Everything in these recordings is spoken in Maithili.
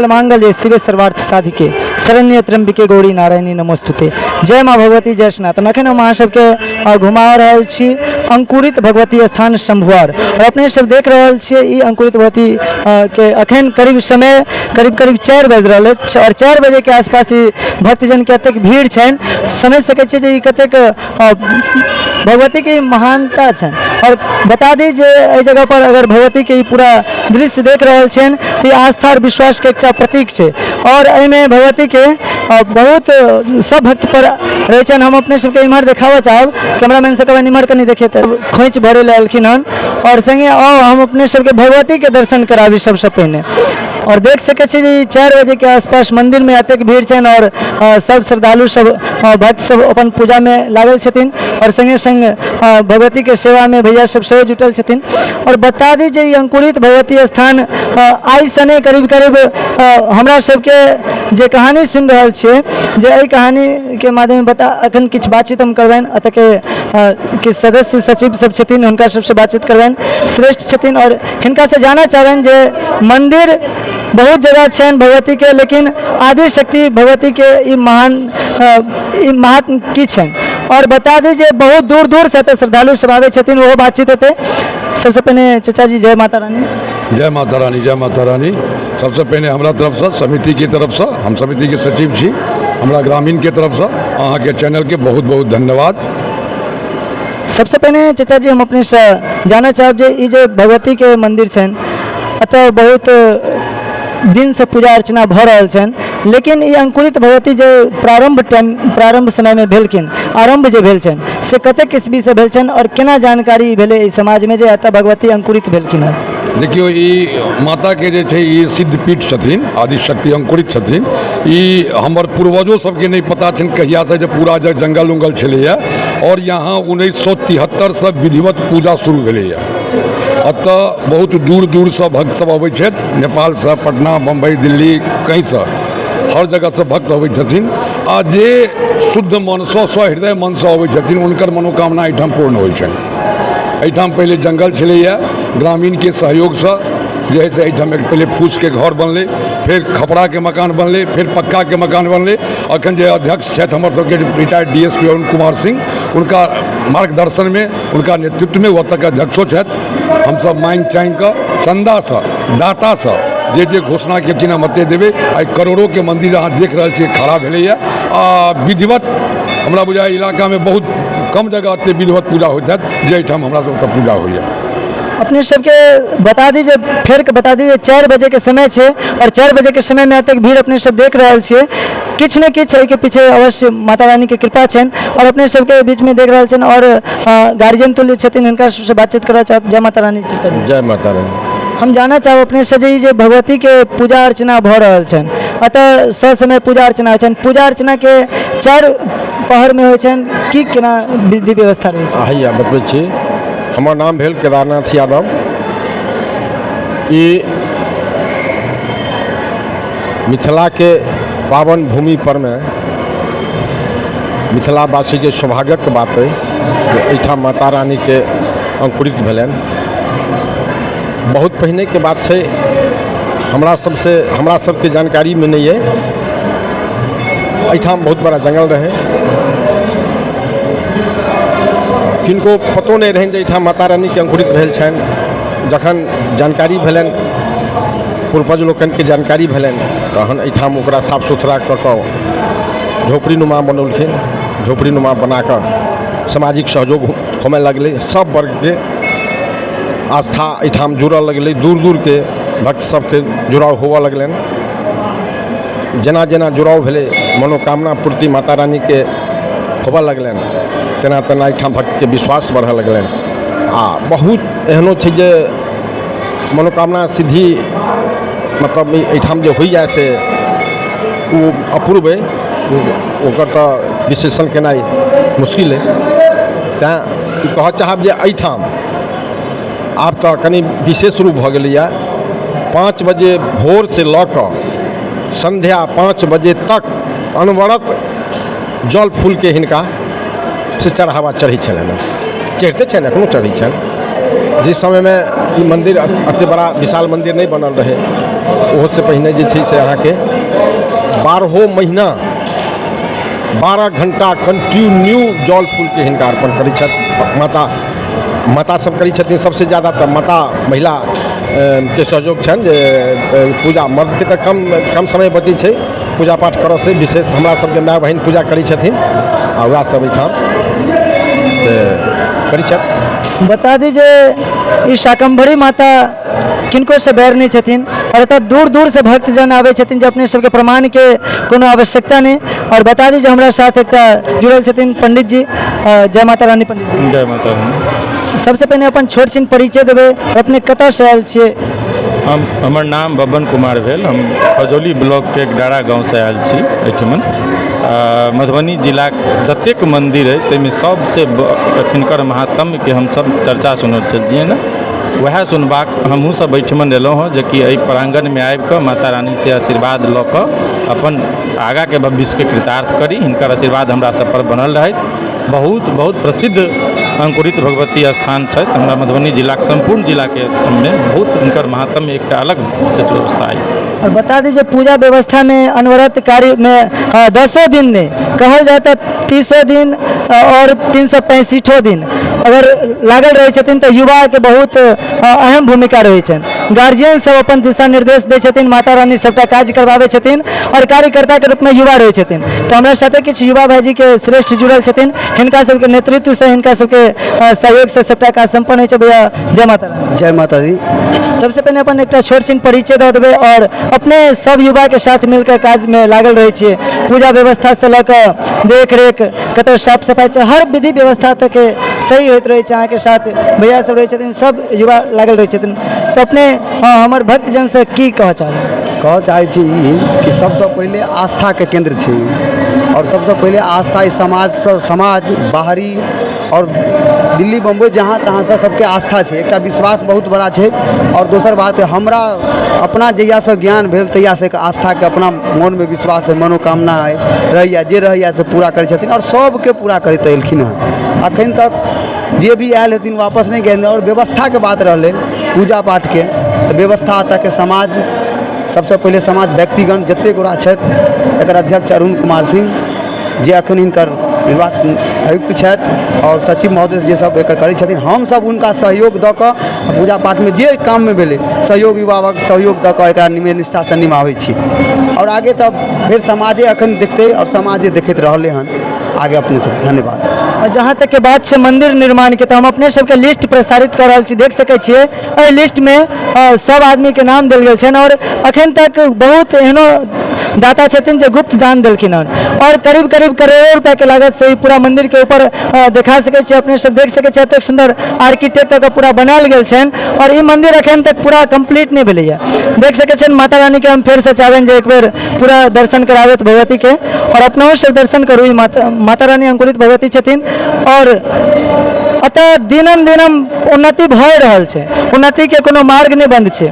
मंगल शिवे सर्वार्थ साधिके शरण्य त्र्यंबिके गौरी नारायणी नमोस्तुते। जय माँ भगवती, जय सनातन। अखन हम अहाँ सबके घुमा रहल छी अंकुरित भगवती स्थान शंभुआर और अपने सब देख रहल छियै ई अंकुरित भगवती के अखन करीब समय करीब करीब 4 बजि रहल अछि और 4 बजे के आसपास ई भक्तजन के एतेक भीड़ छनि, समझ सकै छियै जे ई कतेक भगवती के महानता छनि। और बता दी जे एहि जगह पर अगर भगवती के ई पूरा दृश्य देख रहल छनि तऽ ई आस्था और विश्वास के एकटा प्रतीक छै और एहिमे भगवती के बहुत सब भक्त पर रहै छनि। हम अपने सबके इम्हर देखाबऽ चाहब, कैमरामैन से कहबनि इम्हर कनि देखिए तऽ खोंइछ भरै लए एलखिन हन और संगे आउ हम अपने सबके भगवती के दर्शन कराबी सबसँ पहिने। और देख सकै छी जे 4 बजे के आसपास मंदिर में एतेक भीड़ छनि और सब श्रद्धालु सब भक्त सब अपन पूजा में लागल छथिन और संगे संग भगवती के सेवा में भैया सब सेहो जुटल छथिन। और बता दी जे ई अंकुरित भगवती स्थान आइ से नहि करीब करीब हमरा सबके जे कहानी सुनि रहल छियै जे एहि कहानी के माध्यम बता अखन किछु बातचीत हम करबनि। एतऽ के किछु सदस्य सचिव सब छथिन, हुनका सबसँ बातचीत करबनि, श्रेष्ठ छथिन और हिनका से जानऽ चाहबनि जे मंदिर बहुत जगह छनि भगवती के, लेकिन आदिशक्ति भगवती के ई महान ई महात्म की छनि। और बता दी जे बहुत दूर दूर से एतऽ श्रद्धालु सब आबै छथिन, ओहो बातचीत हेतै। सबसे पहिने चचा जी जय माता रानी। जय माता रानी, जय माता रानी। सबसे पहिने हमरा तरफसँ, समितिके तरफसँ, हम समितिके सचिव छी, हमरा ग्रामीणके तरफसँ अहाँके चैनलके बहुत बहुत धन्यवाद। सबसे पहिने चचा जी हम अपनेसँ जानऽ चाहब जे ई जे भगवतीके मन्दिर छनि एतऽ बहुत दिनसँ पूजा अर्चना भऽ रहल छनि, लेकिन ई अंकुरित भगवती जे प्रारम्भ टाइम प्रारम्भ समयमे भेलखिन, आरम्भ जे भेल छनि से कतेक ईस्वीसँ भेल छनि और केना जानकारी भेलै एहि समाजमे जे एतऽ भगवती अंकुरित भेलखिन हँ? देखियौ, ई माताके जे छै ई सिद्धपीठ छथिन, आदिशक्ति अंकुरित छथिन। ई हमर पूर्वजो सबके नहि पता छनि कहियासँ जे पूरा जे जंगल उंगल छलैए और यहाँ 1973सँ विधिवत पूजा शुरू भेलैए। एतऽ बहुत दूर दूरसँ भक्त सब अबै छथि, नेपालसँ, पटना, बम्बई, दिल्ली, कहीँसँ, हर जगहसँ भक्त अबै छथिन आ जे शुद्ध मनसँ सहृदय मनसँ अबै छथिन हुनकर मनोकामना एहिठाम पूर्ण होइ छनि। एहिठाम पहिले जंगल छलैए, ग्रामीणके सहयोगसँ जे है से एहिठाम एक पहिले फूसके घर बनलै, फेर खपड़ाके मकान बनलै, फेर पक्काके मकान बनलै। अखन जे अध्यक्ष छथि हमर सबके retired D S P Arun Kumar Singh, हुनका मार्गदर्शनमे, हुनका नेतृत्वमे ओ एतऽके अध्यक्षो छथि। हमसब माँगि चाँगि कऽ चन्दासँ, दातासँ जे जे घोषणा केलखिन हम एते देबै, आइ करोड़ोके मन्दिर अहाँ देख रहल छियै खड़ा भेलैए आ विधिवत हमरा बुझाइए इलाकामे बहुत कम जगह एते विधिवत पूजा होइत हैत जे एहिठाम हमरा सब ओतऽ पूजा होइए। अपने सबके बता दी जे फेर के बता दी जे 4 बजे के समय छै और 4 बजे के समय में एतेक भीड़ अपने सब देख रहल छियै, किछु ने किछु एहिके पीछे अवश्य माता रानी के कृपा छनि और अपने सबके बीच में देख रहल छनि और गार्जियन तुल्य छथिन, हुनका सबसे बातचीत करऽ चाहब। जय माता रानी चचा जी। जय माता रानी। हम जानऽ चाहब अपने से जे ई जे भगवती के पूजा अर्चना भऽ रहल छनि, एतऽ सब समय पूजा अर्चना होइ छनि, पूजा अर्चना के 4 पहर में होइ छनि की केना विधि व्यवस्था रहै छै? हैया बतबै छी। हमर नाम भेल केदारनाथ यादव। ई मिथिलाके पावन भूमि परमे मिथिलावासीके सौभाग्यक बात अइ जे एहिठाम माता रानीके अंकुरित भेलनि। बहुत पहिनेके बात छै, हमरा सबसे हमरा सबके जानकारीमे नहि अइ। एहिठाम बहुत बड़ा जंगल रहै, किनको पतो नहि रहनि जे एहिठाम माता रानीके अंकुरित भेल छनि। जखन जानकारी भेलनि, पूर्वज लोकनिके जानकारी भेलनि, तहन एहिठाम ओकरा साफ सुथरा कऽ कऽ झोपड़ीनुमा बनौलखिन। झोपड़ीनुमा बना कऽ सामाजिक सहयोग होमय लगलै, सब वर्गके आस्था एहिठाम जुड़ऽ लगलै, दूर दूरके भक्त सबके जुड़ाव होबऽ लगलनि। जेना जेना जुड़ाव भेलै, मनोकामना पूर्ति माता रानीके होबऽ लगलनि, तेना तेना एहिठाम भक्तके विश्वास बढ़ऽ लगलनि। आ बहुत एहनो छै जे मनोकामना सिद्धि मतलब एहिठाम जे होइए से ओ अपूर्व अइ, ओकर तऽ विश्लेषण केनाइ मुश्किल अइ। तैँ ई कहऽ चाहब जे एहिठाम आब तऽ कनि विशेष रूप भऽ गेलैए। 5 बजे भोरसँ लऽ कऽ सन्ध्या 5 बजे तक अनवरत जल फूलके हिनका से चढ़ावा चढ़ै छलनि हेँ, चढ़िते छनि, एखनो चढ़ै छनि। जाहि समयमे ई मन्दिर एतेक बड़ा विशाल मन्दिर नहि बनल रहै, ओहोसँ पहिने जे छै से अहाँके बारहो महीना 12 घंटा कंटिन्यू जल फूलके हिनका अर्पण करै छथि माता। माता सब करै छथिन सबसँ ज्यादा, तऽ माता महिला के सहयोग छनि जे पूजा। मर्दके तऽ कम कम समय बचै छै पूजा पाठ करऽसँ। विशेष हमरा सबके माय बहिन पूजा करै छथिन आ वएह सब एहिठाम से करै छथि। बता दी जे ई शाकम्भरी माता किनको से बैर नहि छथिन आओर एतऽ दूर दूरसँ भक्तजन आबै छथिन, जे अपने सबके प्रमाणके कोनो आवश्यकता नहि। आओर बता दी जे हमरा साथ एकटा जुड़ल छथिन पंडित जी। जय माता रानी पंडित जी। जय माता रानी। सबसँ पहिने अपन छोट छिन परिचय देबै, अपने कतऽसँ आयल छियै? हम हमर नाम बब्बन कुमार भेल। हम खजौली ब्लॉकके एक डारा गाँवसँ आयल छी। एहिठमन मधुबनी जिलाक जतेक मन्दिर अइ ताहिमे सबसँ एखनकर महात्म्यके हमसब चर्चा सुनल छलियै ने, वएह सुनबाक हमहूँ सब एहिठमन एलहुँ हँ, जेकि एहि प्राङ्गणमे आबिकऽ माता रानीसँ आशीर्वाद लऽ कऽ अपन आगाँके भविष्यके कृतार्थ करी। हिनकर आशीर्वाद हमरा सब पर बनल रहैत। बहुत बहुत प्रसिद्ध अंकुरित भगवती स्थान छथि। हमरा मधुबनी जिलाके, सम्पूर्ण जिलाके मे बहुत हिनकर महात्म्य एकटा अलग विशेष व्यवस्था अइ। आओर बता दी जे पूजा व्यवस्थामे अनवरत कार्यमे 10 दिन नहि, कहल जाय तऽ 30 दिन आओर 365 दिन अगर लागल रहै छथिन तऽ युवाके बहुत अहम भूमिका रहै छनि। गार्जियन सब अपन दिशा निर्देश दै छथिन, माता रानी सबटा काज करबाबै छथिन आओर कार्यकर्ताके रूपमे युवा रहै छथिन। तऽ हमरा साथे किछु युवा भाईजीके श्रेष्ठ जुड़ल छथिन। हिनका सबके नेतृत्वसँ, हिनका सबके सहयोगसँ सबटा काज सम्पन्न होइ छै। भैया, जय माता रानी। जय माता दी। सबसे पहिने अपन एकटा छोट छिन परिचय दऽ देबै आओर अपने सब युवाके साथ मिलकर काजमे लागल रहै छियै, पूजा व्यवस्थासँ लऽ कऽ देख रेख, कतऽ साफ सफाइ छै, हर विधि व्यवस्था तक सही होइत रहै छै। अहाँके साथ भैया सब रहै छथिन, सब युवा लागल रहै छथिन, तऽ अपने हमर भक्तजनसँ की कहऽ चाहबै? कहऽ चाहै छी ई कि सबसँ पहिले आस्थाके केन्द्र छै ई। आओर सबसँ पहिले आस्था ई समाजसँ, समाज बाहरी आओर दिल्ली बम्बई जहाँ तहाँसँ सबके आस्था छै, एकटा विश्वास बहुत बड़ा छै। आओर दोसर बात, हमरा अपना जहियासँ ज्ञान भेल तहियासँ एक आस्थाके अपना मोनमे विश्वास है, मनोकामना है रहैए, जे रहैए से पूरा करै छथिन आओर सबके पूरा करैत एलखिन हँ। अखन तक जे भी आयल हेथिन वापस नहि गेल। आओर व्यवस्थाके बात रहलै पूजा पाठके, तऽ व्यवस्था एतऽके समाज, सबसँ पहिले समाज व्यक्तिगण जतेक गोरा छथि, एकर अध्यक्ष अरुण कुमार सिंह जे अखन हिनकर निर्वाह आयुक्त छथि आओर सचिव महोदय जे सब एकर करै छथिन, हमसब हुनका सहयोग दऽ कऽ पूजा पाठमे जे काममे भेलै सहयोग, युवा वर्ग सहयोग दऽ कऽ एकरा नियम निष्ठासँ निभाबै छी। आओर आगे तऽ फेर समाजे अखन देखतै आओर समाजे देखैत रहलै हन आगे। अपने सब धन्यवाद। आओर जहाँ तक के बात छै मंदिर निर्माणके, तऽ हम अपने सबके लिस्ट प्रसारित कऽ रहल छी। देख सकै छियै, एहि लिस्टमे सब आदमीके नाम देल गेल छनि आओर अखन तक बहुत एहनो दाता छथिन जे गुप्त दान देलखिन हन आओर करीब करीब करोड़ों रुपयाके लागत से ई पूरा मंदिरके ऊपर देखा सकै छियै, अपने सब देख सकै छियै, एतेक सुन्दर आर्किटेक्ट कऽ पूरा बनायल गेल छनि आओर ई मंदिर अखन तक पूरा कम्प्लीट नहि भेलैया। देख सकै छियनि, माता रानीके हम फेरसँ चाहबनि जे एक बेर पूरा दर्शन कराबथि भगवतीके आओर अपनहु सब दर्शन करू। ई माता रानी अंकुरित भगवती छथिन आओर एतऽ दिनम दिनम उन्नति भऽ रहल छै, उन्नतिके कोनो मार्ग नहि बन्द छै।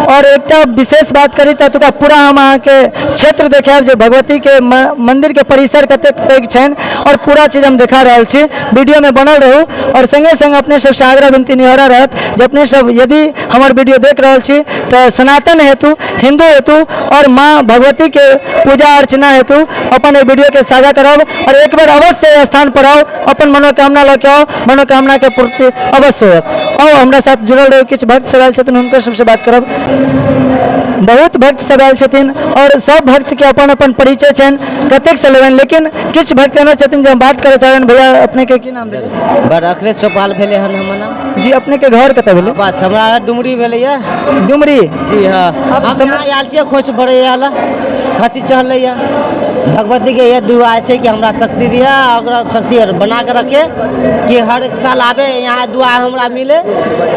आओर एकटा विशेष बात करी तऽ एतुका पूरा हम अहाँके क्षेत्र देखायब जे भगवतीके मन्दिरके परिसर कतेक पैघ छनि आओर पूरा चीज हम देखा रहल छी। वीडियोमे बनल रहू आओर सङ्गे सङ्ग अपने सबसँ आग्रह विनती निहोरा रहत जे अपने सब यदि हमर वीडियो देख रहल छी तऽ सनातन हेतु, हिन्दू हेतु आओर माँ भगवतीके पूजा अर्चना हेतु अपन एहि वीडियोके साझा करब आओर एक बेर अवश्य एहि स्थान पर आउ, अपन मनोकामना लऽ के आउ, मनोकामनाके पूर्ति अवश्य होयत। आउ, हमरा साथ जुड़ल रहू। किछु भक्त सब आयल छथिन, हुनकर सबसँ बात करब। बहुत भक्त सब आयल छथिन आओर सब भक्तके अपन अपन परिचय छनि, कतेकसँ लेबनि, लेकिन किछु भक्त एहनो छथिन जे हम बात करऽ चाहबनि। भैया, अपनेके की नाम भेलै? बड़ अखिलेश चौपाल भेलै हन हमर नाम। जी, अपनेके घर कतऽ भेलै? बस हमरा डुमरी भेलैए। डुमरी? जी हाँ। आब हम यहाँ आयल छियै खोज भरै आयल, खसी चढ़लैए। भगवतीके यह दुआ छै कि हमरा शक्ति दिअ, ओकरा शक्ति और बना के रखे कि हर एक साल आबे यहाँ, दुआ हमरा मिले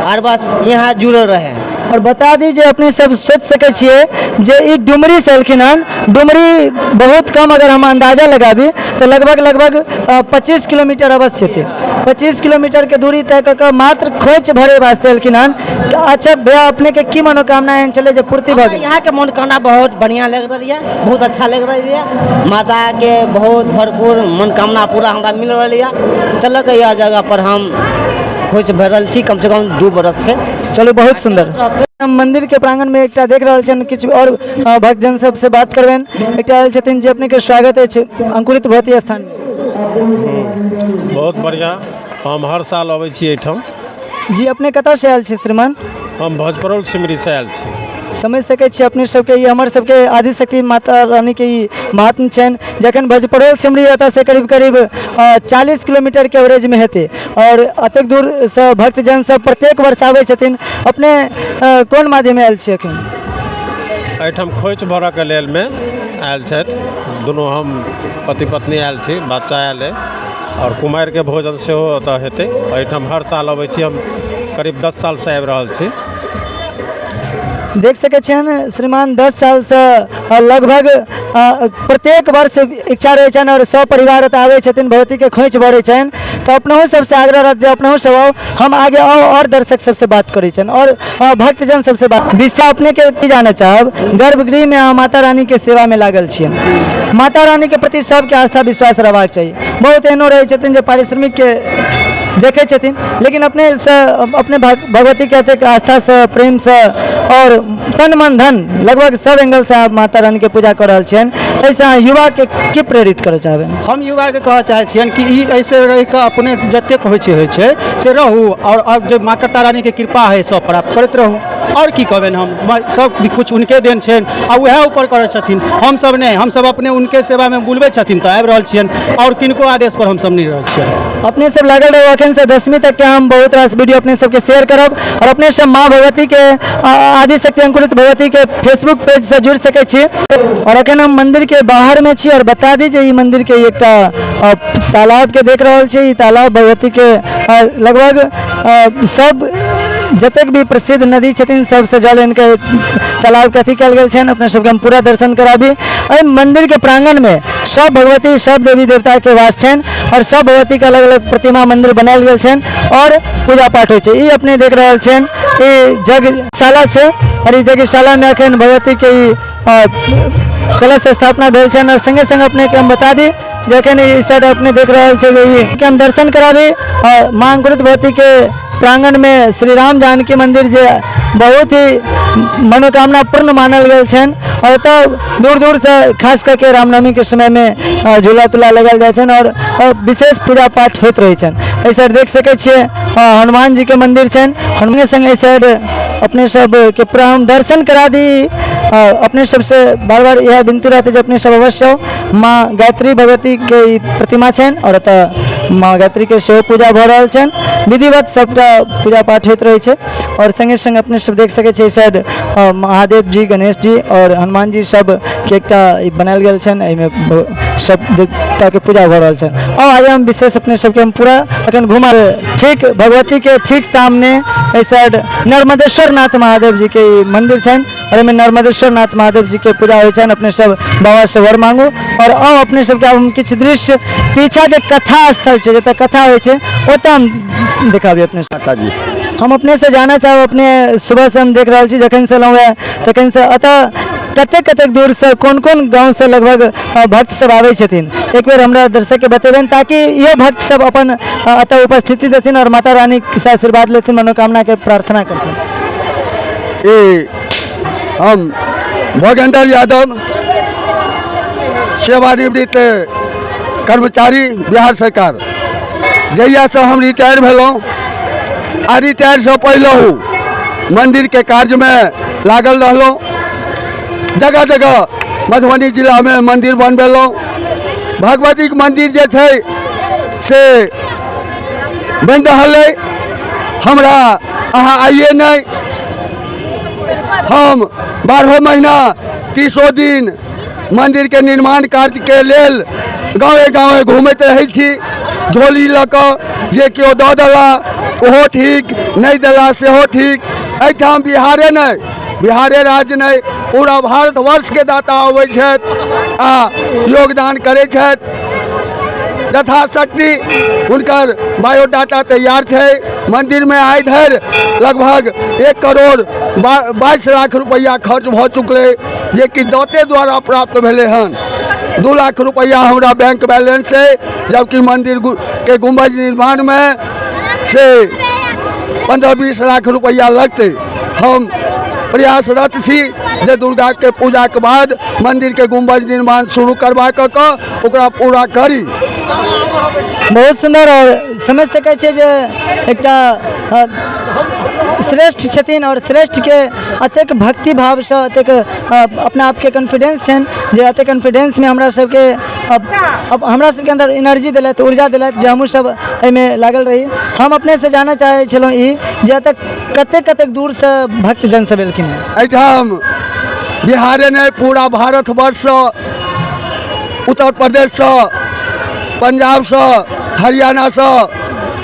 और बस यहाँ जुड़ल रहे। और बता दी जे अपने सब सोच सकै छियै जे ई डुमरी से एलखिन हन। डुमरी बहुत कम, अगर हम अंदाजा लगाबी तऽ लगभग लगभग 25 किलोमीटर अवश्य हेतै। 25 किलोमीटर के दूरी तय कऽ कऽ मात्र खोइछ भरे वास्ते एलखिन हन। अच्छा भैया, अपने के की मनोकामना एहन छलै जे पूर्ति भऽ गेल? यहाँ के मनोकामना बहुत बढ़िया लग रही है, बहुत अच्छा लग रही है। माता के बहुत भरपूर मनोकामना पूरा हमरा मिल रही है, तलक यह जगह पर हम खोज भरल छी कम से कम 2 बरस से। चलू, बहुत सुंदर। हम मंदिर के प्रांगण में एकटा देख रहल छियनि, किछु आओर भक्तजन सबसँ बात करबनि। एकटा आयल छथिन जे, अपनेके स्वागत अछि अंकुरित भगवती स्थान में। बहुत बढ़िआँ, हम हर साल अबै छी एहिठाम। जी, अपने कतऽसँ आयल छी श्रीमान? हम भजपरौल सिमरीसँ आयल छी। समझ सकै छी अपने सबके, ई हमर सबके आदिशक्ति माता रानीके ई महात्म छनि। जखन भजपरौल सिमरी एतऽसँ करीब करीब 40 किलोमीटरके एवरेजमे हेतै आओर एतेक दूरसँ भक्तजन सब प्रत्येक वर्ष आबै छथिन। अपने कोन माध्यममे आयल छी एखन? एहिठाम खोइछ भरऽके लेल मे आयल छथि दुनू, हम पति पत्नी आयल छी, बच्चा आयल अइ आओर कुमारिके भोजन सेहो ओतऽ हेतै। एहिठाम हर साल अबै छी, हम करीब 10 सालसँ आबि रहल छी। देख सकै छियनि श्रीमान 10 सालसँ लगभग प्रत्येक वर्ष इच्छा रहै छनि आओर सब परिवार ओतऽ आबै छथिन, भगवतीके खोइछ भरै छनि। तऽ अपनहु सबसँ आग्रह रहत जे अपनहु सब आउ। हम आगे आउ आओर दर्शक सबसँ बात करै छियनि आओर भक्तजन सबसँ बात। विषय अपनेके की जानऽ चाहब, गर्भगृहमे अहाँ माता रानीके सेवामे लागल छियै। माता रानीके प्रति सबके आस्था विश्वास रहबाक चाही। बहुत एहनो रहै छथिन जे पारिश्रमिकके देखै छथिन, लेकिन अपनेसँ अपने भगवतीके एतेक आस्थासँ, प्रेमसँ आओर तन मन धन लगभग सब एंगलसँ अहाँ माता रानीके पूजा कऽ रहल छियनि, एहिसँ अहाँ युवाके की प्रेरित करऽ चाहबै? हम युवाके कहऽ चाहै छियनि कि ई एहिसँ रहि कऽ अपने जतेक होइ छै होइ छै से रहू आओर आओर जे माँ रानीके कृपा हइ सब प्राप्त करैत रहू। आओर की कहबनि हम, सब किछु हुनके देन छनि आ उएह ऊपर करै छथिन, हमसब नहि। हमसब अपने हुनके सेवामे बुलबै छथिन तऽ आबि रहल छियनि, आओर किनको आदेश पर हमसब नहि रहल छियनि। अपने सब लागल रहू, अखन से 10वीं तक के हम बहुत रास वीडियो अपने सबके शेयर करब और अपने सब माँ भगवती के आदिशक्ति अंकुरित भगवती के फेसबुक पेज से जुड़ सकै छी। और अखन हम मंदिर के बाहर में छी और बता दी जे ई मंदिर के एकटा तालाब के देख रहल छी। ई तालाब भगवती के लगभग सब जतेक भी प्रसिद्ध नदी छथिन सबसे जल इनके तालाब के अथी कयल गेल छनि। अपने सबके हम पूरा दर्शन कराबी। एहि मंदिर के प्रांगण में सब भगवती सब देवी देवता के वास छनि और सब भगवती के अलग अलग प्रतिमा मंदिर बनायल गेल छनि और पूजा पाठ होइ छै। ई अपने देख रहल छियनि, ई यज्ञशाला छै और ई यज्ञशाला में अखन भगवती के ई कलश स्थापना भेल छनि। और संगे संग अपने के हम बता दी जे अखन ई साइड अपने देख रहल छै जे ई के हम दर्शन कराबी और माँ अंकुरित भगवती के प्रांगण में श्री राम जानकी मंदिर जे बहुत ही मनोकामना पूर्ण मानल गेल छनि और एतऽ दूर दूर से खास करके रामनवमी के समय में झूला तूला लगायल जाइ छनि और विशेष पूजा पाठ होइत रहै छनि। एहि साइड देख सकै छियै हनुमान जी के मंदिर छनि। हनुमान संग एहि साइड अपने सब के पूरा हम दर्शन करा दी। अपने सबसे बार बार इएह विनती रहतै जे अपने सब अवश्य आउ। माँ गायत्री भगवती के ई प्रतिमा छनि और एतऽ माँ गायत्री के सेहो पूजा भऽ रहल छनि, विधिवत सबटा पूजा पाठ होइत रहै छै। और संगे संग अपने सब देख सकै छियै साइड महादेव जी, गणेश जी और हनुमान जी सब के एकटा ई बनायल गेल छनि, एहिमे सब देवता के पूजा भऽ रहल छनि। और आगे हम विशेष अपने सबके हम पूरा अखन घुमा ठीक भगवती के ठीक सामने एहि साइड नर्मदेश्वर नाथ महादेव जी के ई मंदिर छनि और एहिमे नर्मदेश्वर नाथ महादेव जी के पूजा होइ छनि। अपने सब बाबा से वर मांगू और आउ अपने सबके आब हम किछु दृश्य पीछा जे कथा स्थल छै जतऽ कथा होइ छै ओतऽ हम देखाबी अपने सब। माता जी हम अपने से जानऽ चाहब, अपने सुबह से हम देख रहल छी जखन से एलहुँ हेँ तखन से एतऽ कतेक कतेक दूर से कोन कोन गाँव से लगभग भक्त सब आबै छथिन, एक बेर हमरा दर्शक के बतेबनि ताकि इहो भक्त सब अपन एतऽ उपस्थिति देथिन और माता रानी से आशीर्वाद लेथिन, मनोकामना के प्रार्थना करथिन। ई हम भोगेंद्र यादव, सेवानिवृत्त कर्मचारी बिहार सरकार। जहियासँ हम रिटायर भेलहुँ आ रिटायरसँ पहिलहु मन्दिरके कार्यमे लागल रहलहुँ, जगह जगह मधुबनी जिलामे मन्दिर बनबेलहुँ। भगवतीके मन्दिर जे छै से बनि रहल अइ, हमरा अहाँ आइए नहि, हम 12 महीना 30 दिन मन्दिरके निर्माण कार्यके लेल गाँवे गाँवे घुमैत रहै छी, झोली लऽ कऽ जे केओ दऽ देला ओहो ठीक, नहि देला सेहो ठीक। एहिठाम बिहारे नहि, बिहारे राज्य नहि, पूरा भारतवर्षके दाता अबै छथि आ योगदान करै छथि। यथाशक्ति हुनकर बायोडाटा तैयार छै। मन्दिरमे आइ धरि लगभग 1 करोड़ 22 लाख रुपैआ खर्च भऽ चुकलै, जेकि दाते द्वारा प्राप्त भेलै हन। 2 लाख रुपैआ हमरा बैंक बैलेंस छै, जबकि मन्दिर के गुम्बज निर्माणमे से 15-20 लाख रुपैआ लगतै। हम प्रयासरत छी जे दुर्गाके पूजाके बाद मन्दिरके गुम्बज निर्माण शुरू करबा कऽ कऽ ओकरा पूरा करी। बहुत सुन्दर। आओर समझि सकै छियै जे एकटा श्रेष्ठ छथिन आओर श्रेष्ठके एतेक भक्ति भावसँ एतेक अपना आपके कॉन्फिडेंस छनि जे एतेक कॉन्फिडेंसमे हमरा सबके हमरा सबके अन्दर एनर्जी देलथि, ऊर्जा देलथि जे हमहूँ सब एहिमे लागल रही। हम अपनेसँ जानऽ चाहै छलहुँ ई जे एतऽ कतेक कतेक दूरसँ भक्तजन सब एलखिन हेँ? एहिठाम बिहारे नहि, पूरा भारतवर्षसँ, उत्तर प्रदेशसँ, पंजाबसँ, हरियाणासँ,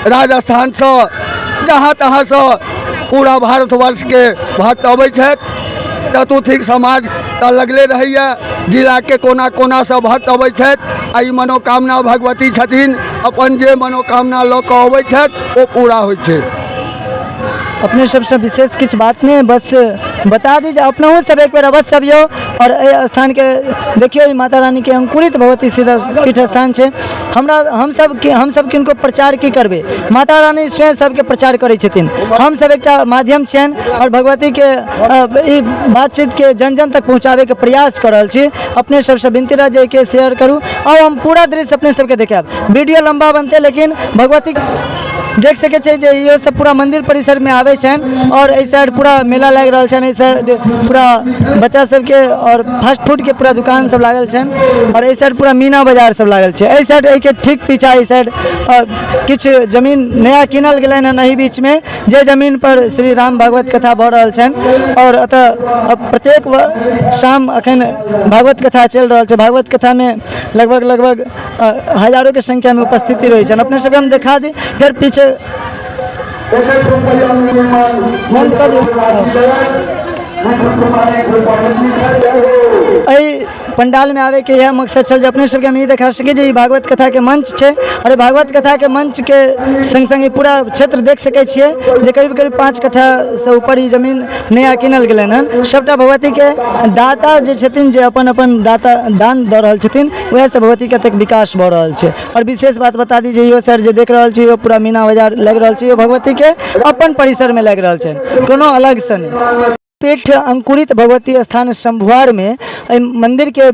राजस्थानसँ, जहाँ तहाँसँ पूरा भारतवर्षके भक्त अबै छथि। चतुर्थिक समाज तऽ लगले रहैए, जिलाके कोना कोनासँ भक्त अबै छथि आ ई मनोकामना भगवती छथिन, अपन जे मनोकामना लऽ कऽ अबै छथि ओ पूरा होइ छै। अपने सबसँ विशेष किछु बात नहि, बस बता दी जे अपनहु सब एक बेर अवश्य अबियौ आओर एहि स्थानके देखियौ। ई माता रानीके अंकुरित भगवती सीधा पीठ स्थान छै। हमरा हमसब हमसब किनको प्रचार की करबै, माता रानी स्वयं सबके प्रचार करै छथिन। हमसब एकटा माध्यम छियनि आओर भगवतीके ई बातचीतके जन जन तक पहुँचाबैके प्रयास कऽ रहल छी। अपने सबसँ विनती रहत जे एहिके शेयर करू। आओर हम पूरा दृश्य अपने सबके देखायब। वीडियो लम्बा बनतै, लेकिन भगवती देख सकै छियै जे इहो सब पूरा मंदिर परिसरमे आबै छनि। आओर एहि साइड पूरा मेला लागि रहल छनि, एहि साइड पूरा बच्चा सबके आओर फास्ट फूडके पूरा दुकान सब लागल छनि आओर एहि साइड पूरा मीना बाजार सब लागल छै। एहि साइड एहिके ठीक पीछा एहि साइड किछु जमीन नया कीनल गेलनि हन एहि बीचमे, जे जमीन पर श्री राम भागवत कथा भऽ रहल छनि। आओर एतऽ प्रत्येक शाम अखन भागवत कथा चलि रहल छै। भागवत कथामे लगभग लगभग हजारों के संख्या में उपस्थिति रहै छनि। अपने सबके हम देखा दी, फेर पीछे बंद कऽ दियौ। एहि पंडालमे आबैके इएह मकसद छल जे अपने सबके हम ई देखा सकी जे ई भागवत कथाके मंच छै। आओर भागवत कथाके मंचके संग संग ई पूरा क्षेत्र देख सकै छियै जे करीब करीब 5 कट्ठासँ ऊपर ई जमीन नया कीनल गेलनि हन। सबटा भगवतीके दाता जे छथिन, जे अपन अपन दाता दान दऽ रहल छथिन, वएहसँ भगवतीके एतेक विकास भऽ रहल छै। आओर विशेष बात बता दी जे इहो सर जे देख रहल छी, इहो पूरा मीना बाजार लागि रहल छै, इहो भगवतीके अपन परिसरमे लागि रहल छनि, कोनो अलगसँ नहि। पीठ अंकुरित भगवती स्थान शंभुआरमे एहि मन्दिरके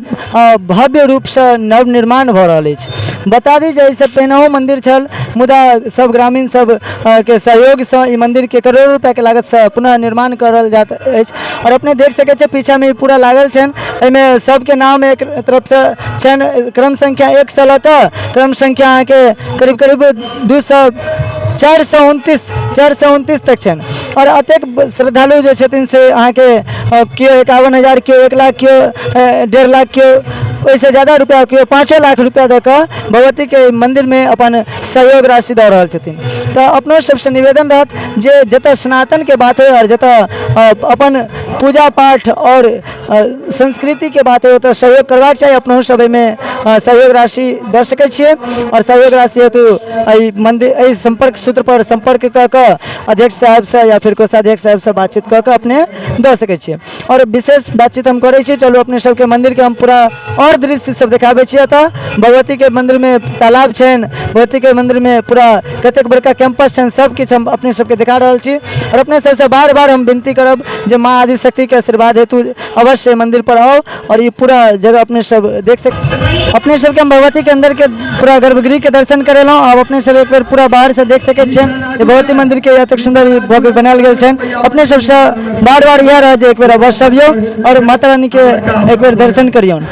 भव्य रूपसँ नवनिर्माण भऽ रहल अछि। बता दी जे एहिसँ पहिनहो मन्दिर छल, मुदा सब ग्रामीण सब के सहयोगसँ ई मन्दिरके करोड़ो रुपैआके लागतसँ पुनः निर्माण करल जाइत अछि। आओर अपने देख सकै छियै पीछामे ई पूरा लागल छनि, एहिमे सबके नाम एक तरफसँ छनि, क्रम संख्या 1सँ लऽ कऽ क्रम संख्या अहाँके करीब करीब 200 429 429 तक छनि। आओर एतेक श्रद्धालु जे छथिन से अहाँके केओ 51,000, केओ 1 लाख, केओ 1.5 लाख, केओ ओहिसँ ज्यादा रुपैआ, केओ 5 लाख रुपैआ दऽ कऽ भगवतीके मन्दिरमे अपन सहयोग राशि दऽ रहल छथिन। तऽ अपनो सबसँ निवेदन रहत जे जतऽ सनातनके बात होइ आओर जतऽ अपन पूजा पाठ आओर संस्कृतिके बात होइ, ओतऽ सहयोग करबाक चाही। अपनहु सब एहिमे सहयोग राशि दऽ सकै छियै। आओर सहयोग राशि हेतु एहि मन्दिर एहि सम्पर्क सूत्रपर सम्पर्क कऽ कऽ अध्यक्ष साहेबसँ या फिर कोषाध्यक्ष साहेबसँ बातचीत कऽ कऽ अपने दऽ सकै छियै। आओर विशेष बातचीत हम करै छी। चलू, अपने सबके मन्दिरके हम पूरा आओर दृश्य सब देखाबै छी। एतऽ भगवतीके मन्दिरमे तालाब छनि, भगवतीके मन्दिरमे पूरा कतेक बड़का कैंपस छनि, सब किछु हम अपने सबके देखा रहल छी। आओर अपने सबसँ बार बार हम विनती करब जे माँ आदिशक्तिके आशीर्वाद हेतु अवश्य मन्दिर पर आउ आओर ई पूरा जगह अपने सब देख सक। अपने सबके हम भगवतीके अन्दरके पूरा गर्भगृहके दर्शन करेलहुँ। आब अपने सब एक बेर पूरा बाहरसँ देख सकै छियनि जे भगवती मन्दिरके एतेक सुन्दर ई भव्य बनायल गेल छनि। अपने सबसँ बार बार इएह रहत जे एक बेर अवश्य अबियौ आओर माता रानीके एक बेर दर्शन करियौन।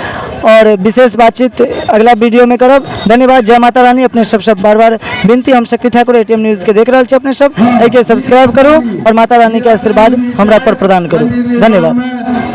आओर विशेष बातचीत अगला वीडियोमे करब। धन्यवाद, जय माता रानी। अपने सबसँ बार बार विनती, हम शक्ति ठाकुर एटीएम न्यूज़के देख रहल छी, अपने सब एहिके सब्सक्राइब करू आओर माता रानीके आशीर्वाद हमरा पर प्रदान करू। धन्यवाद।